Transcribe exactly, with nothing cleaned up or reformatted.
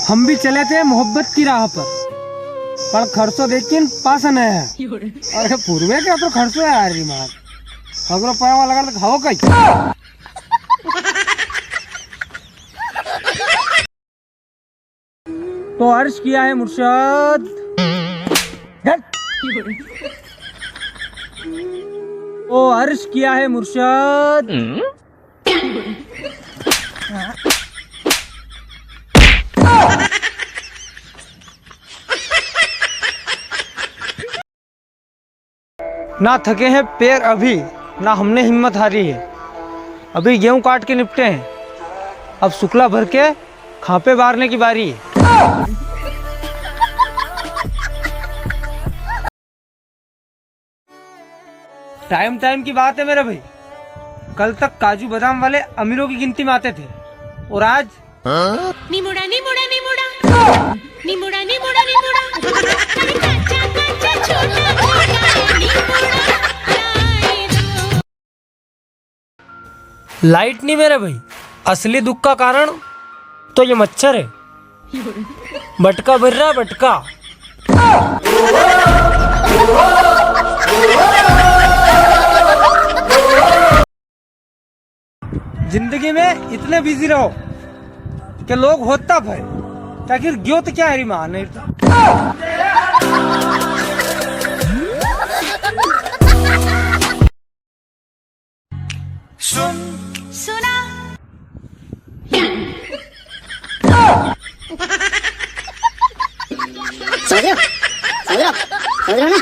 हम भी चले थे मोहब्बत की राह पर, पण खर्चो देखिन पासा नया है। अरे पूर्वे के तो खर्चो है यार री मार। अगरो पाया वाला कर खाओ कई। तो अर्ज किया है मुर्शद। तो अर्ज किया है मुर्शद। ना थके हैं पैर अभी, ना हमने हिम्मत हारी है। अभी गेहूं काट के निपटे हैं, अब सुकला भर के खांपे बारने की बारी है। टाइम टाइम की बात है मेरे भाई, कल तक काजू बादाम वाले अमीरों की गिनती में आते थे और आज निमुड़ा, निमुड़ा, निमुड़ा। निमुड़ा, निमुड़ा, निमुड़ा। अरे काचा, काचा, छोटा, छोटा, निमुड़ा, लाई दो। लाइट नहीं मेरे भाई, असली दुख का कारण तो ये मच्छर है। बटका भर रहा, बटका। जिंदगी में इतने बिजी रहो कि लोग होता भय ताकि गियो तो क्या हरी मान है। सुन। सुना। समझ रहे हो? समझ रहे हो? समझ रहे हो ना?